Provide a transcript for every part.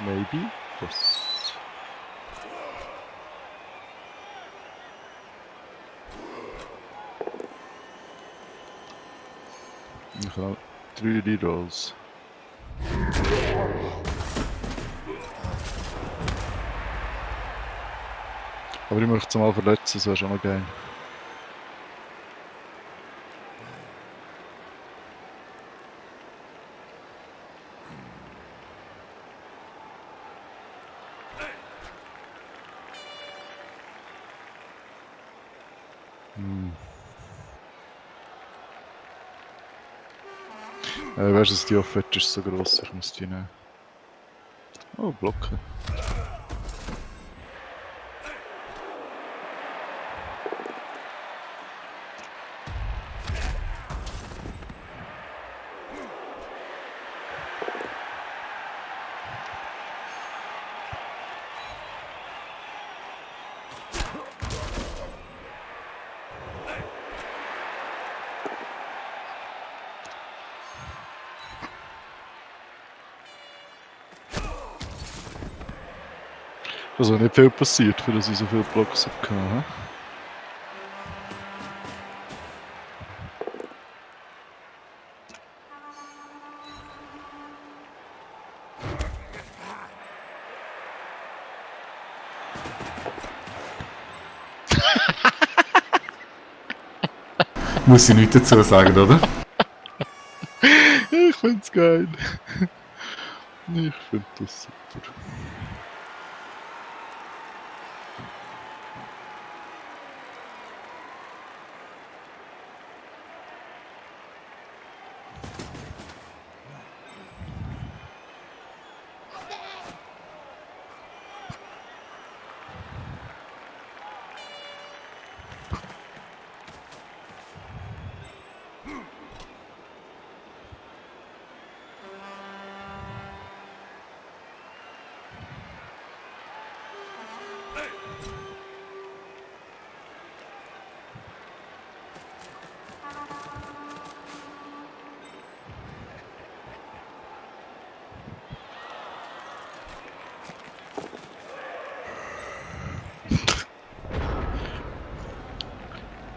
Maybe. Das. Ich habe noch 3 Rerolls. Aber ich möchte es mal verletzen, das wäre schon noch geil. Weißt du, die Offerte ist so gross, ich muss die nehmen. Oh, blocken. Also nicht viel passiert, für dass ich so viele Blocks hatte. Muss ich nichts dazu sagen, oder? Ich find's geil. Ich find das super.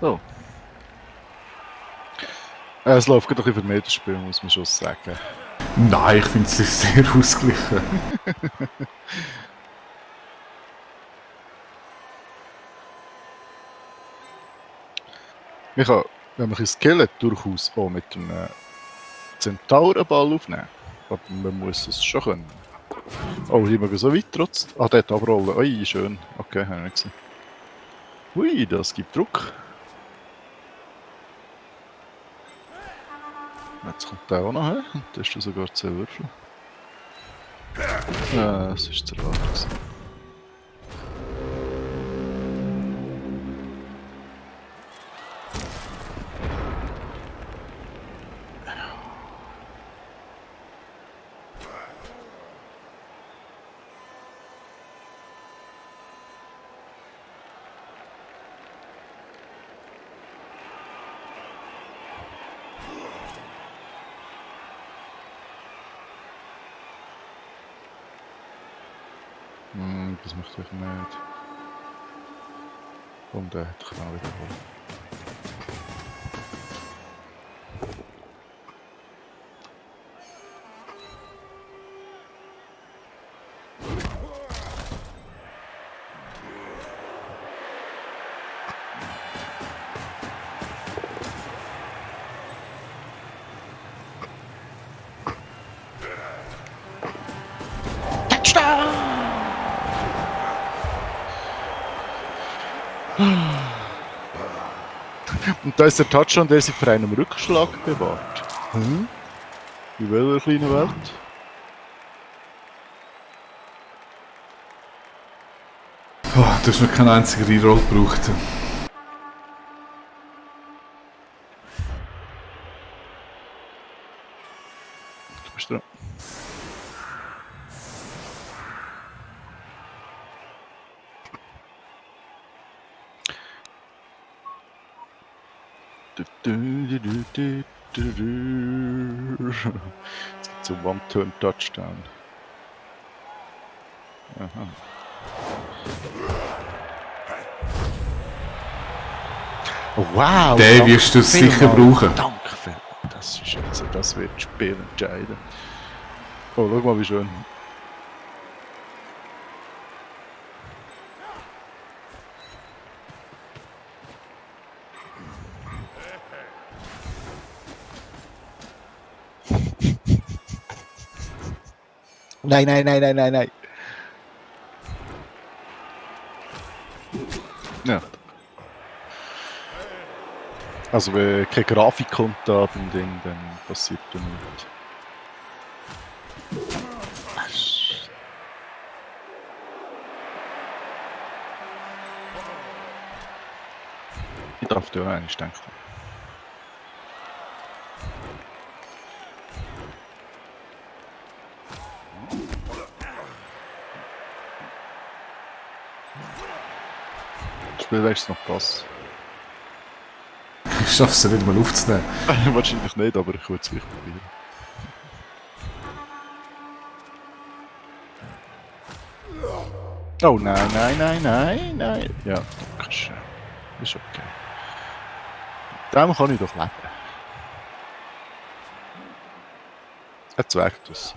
So. Es läuft gerade ein bisschen für Meterspiel, muss man schon sagen. Nein, ich finde es sehr ausgeglichen. Man kann, wenn man ein Skelett durchaus auch mit einem Zentaurenball aufnehmen. Aber man muss es schon können. Oh, hier wir so weit trotz. Ah, dort abrollen. Ui, schön. Okay, habe ich nicht gesehen. Ui, das gibt Druck. Jetzt kommt der auch noch her. Und da ist sogar 10 Würfel. Das ist zu erwarten. Das möchte ich nicht. Und der hat genau wieder holen. Und da ist der Touchdown, der sich vor einem Rückschlag bewahrt. In welcher kleinen Welt? Oh, du hast noch keinen einzigen Reroll gebraucht. Du bist dran. Jetzt gibt es einen One-Turn-Touchdown. Aha. Oh, wow! Den danke wirst du sicher vielmals. brauchen. Danke vielmals. Das ist jetzt, das wird das Spiel entscheiden. Oh, schau mal, wie schön. Nein, nein, nein, nein, nein, nein. Ja. Also wenn keine Grafik kommt da beim Ding, dann passiert da nichts. Ich darf dir auch eines denken. Spiel weißt du noch Pass. Ich schaffe es nicht mal aufzunehmen. Wahrscheinlich nicht, aber ich würde es gleich probieren. Oh nein, nein, nein, nein, nein. Ja, danke schön. Ist okay. Mit dem kann ich doch leben. Jetzt wirkt es.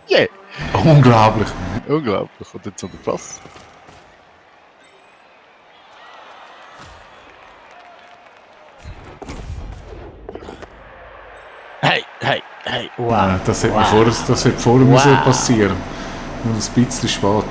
Yeah! Unglaublich. Unglaublich. Und jetzt noch der Pass. Hey, hey, hey, wow. Ja, das hätte wow. das hätte vorher Wow. müssen passieren. Nur ein bisschen spät.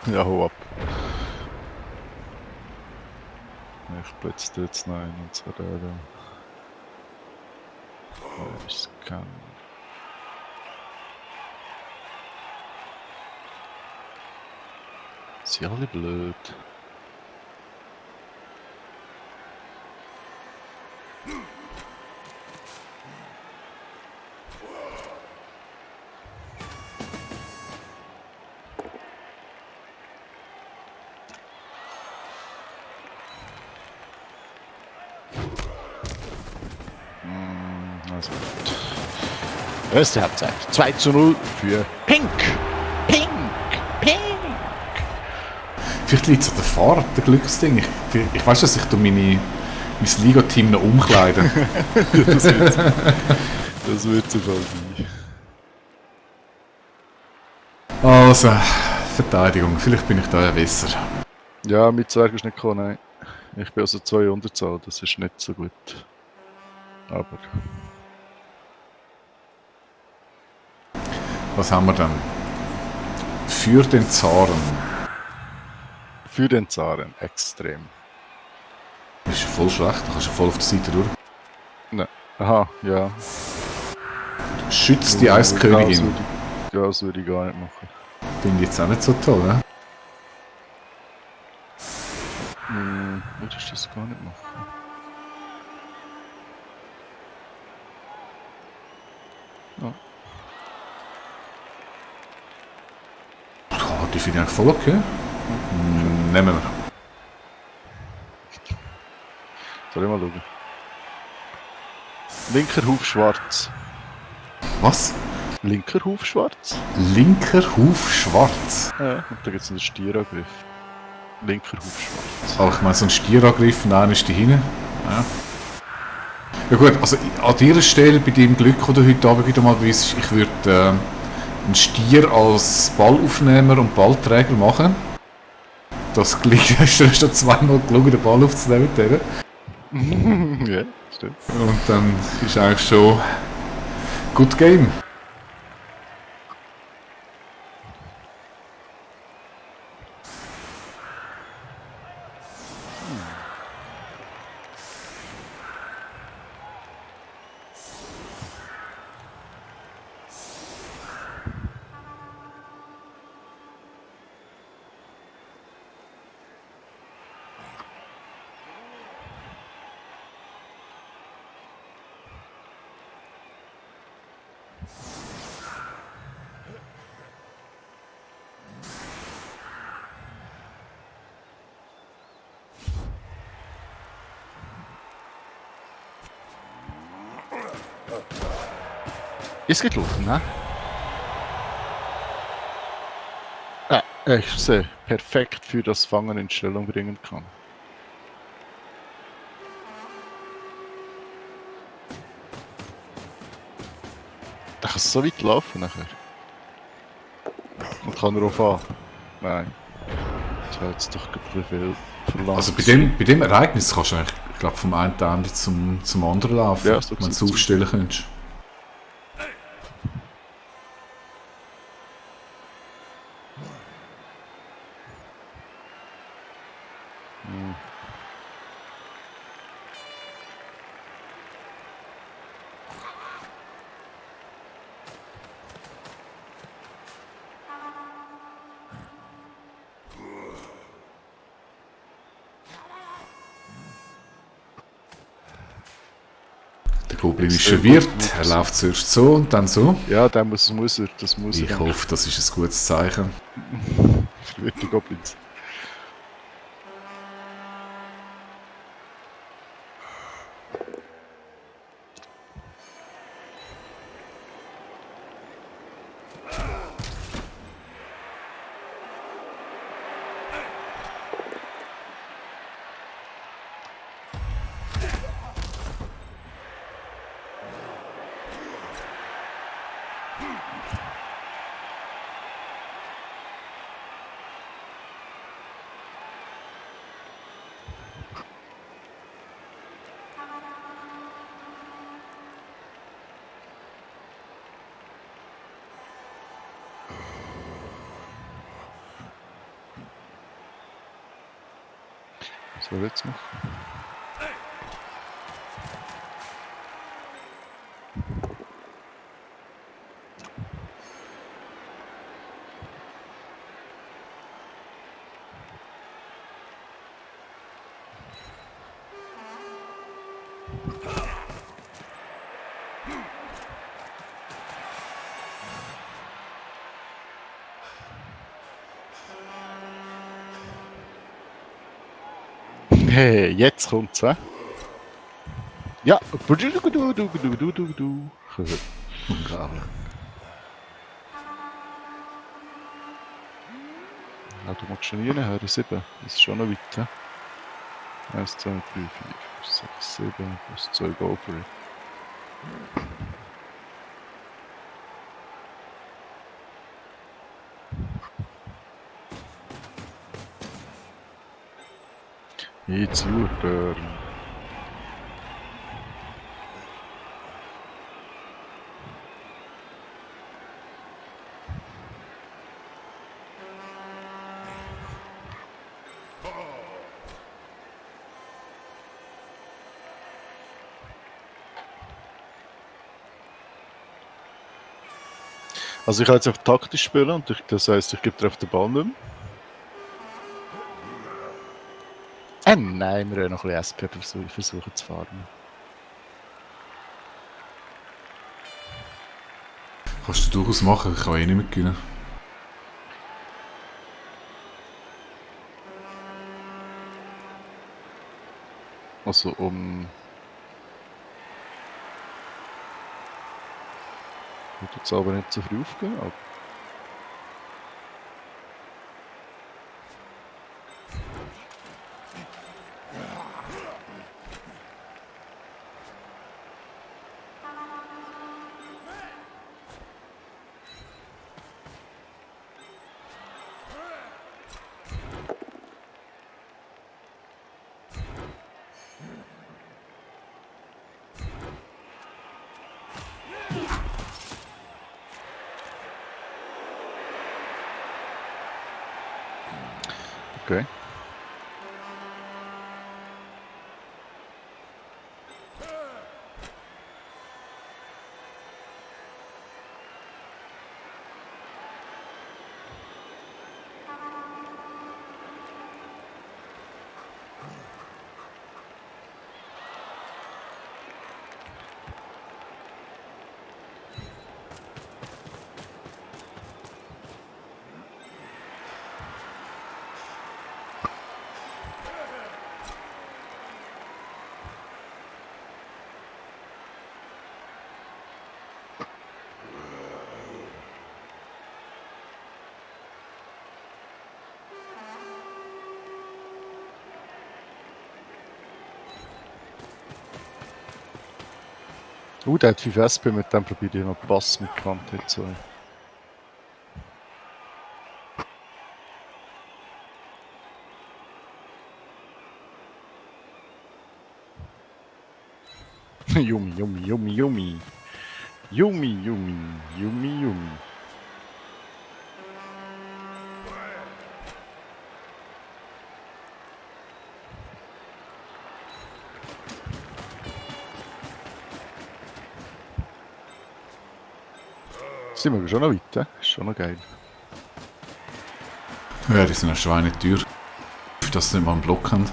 Ja, hau ab. Ich blitze jetzt noch einen und zwar der da. Wo ist es gegangen? Sie alle blöd. Also gut. Erste Halbzeit. 2:0 für Pink. Pink. Pink. Vielleicht liegt es an der Fahrt, der Glücksding. Ich weiß, dass ich mein Liga-Team noch umkleide. Das wird so sein. Also, Verteidigung. Vielleicht bin ich da ja besser. Ja, mit Zwerg ist nicht gekommen, nein. Ich bin also 2 Unterzahl, das ist nicht so gut. Aber Was haben wir dann? Für den Zaren. für den Zaren extrem. Das ist voll schlecht, da kannst du voll auf der Seite durch. Ne. Aha, ja. Schützt die Eiskönigin. Ja, das würde ich gar nicht machen. Finde ich jetzt auch nicht so toll, ne? Würdest du das gar nicht machen? Ja. Oh, die finde ich eigentlich voll okay. Nehmen wir. Soll ich mal schauen? Linker Huf schwarz. Was? Linker Huf schwarz? Linker Huf schwarz. Ja, und da gibt es einen Stierangriff. Linker Huf schwarz. Aber ich meine, so ein Stierangriff, nein, ist die hinten. Ja. Ja gut, also an dieser Stelle, bei dem Glück, das du heute Abend wieder mal beweist, ich würde einen Stier als Ballaufnehmer und Ballträger machen. Das gelingt, hast du schon zweimal gelungen, den Ball aufzunehmen mit denen. Ja, stimmt. Und dann ist eigentlich schon good game. Ist gelaufen, ne? Ich sehe perfekt für das Fangen in Stellung bringen kann. Da kann es so weit laufen nachher. Und kann er auch fahren. Nein. Das war jetzt doch ein bisschen viel verlangt. Also bei dem Ereignis kannst du eigentlich, ich glaube, vom einen Ende zum anderen laufen, Ja, so wenn du es sieht's aufstellen könntest. Der Goblin ist schon Wirt, er läuft zuerst so und dann so. Ja, das muss er. Ich hoffe, das ist ein gutes Zeichen. Für die Goblins. Was soll jetzt noch? Hey, jetzt kommt's, hä? Ja, du. Unglaublich. Ja, du magst schon nie her, 7. Das ist schon noch weit, hä? 1, 2, 3, 4, 5, 6, 7, plus 2 go for it. It's your turn. Also ich kann jetzt einfach taktisch spielen und das heisst, ich gebe dir auf den Ball nicht mehr. Nein, wir haben noch ein bisschen SP versuchen zu fahren. Kannst du durchaus machen, ich kann eh nicht mehr gewinnen. Also um... Ich würde jetzt aber nicht so früh aufgehen, aber... Okay. Der hat 5 SP, mit dem probiere ich noch Pass mit Quantität 2. Yummy, yummy, yummy, yummy. Yummy, yummy, yummy, yummy. Sind wir schon noch weit, ist schon noch geil. Ja, die sind eine Schweinetür. Dass sie nicht mal einen Block haben.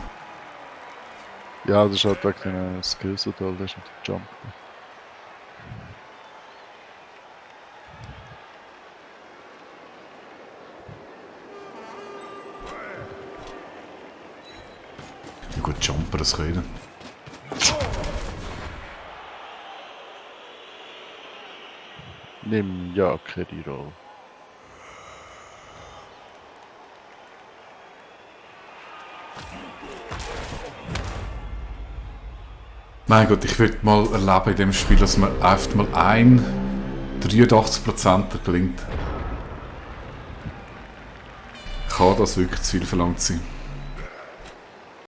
Ja, das ist halt wegen den Skills und all, das ist mit dem Jump. Ja gut, Jumper, das können. Nimm ja keine Rolle. Mein Gott, ich würde mal erleben in dem Spiel, dass mir einfach mal ein 83% gelingt. Kann das wirklich zu viel verlangt sein?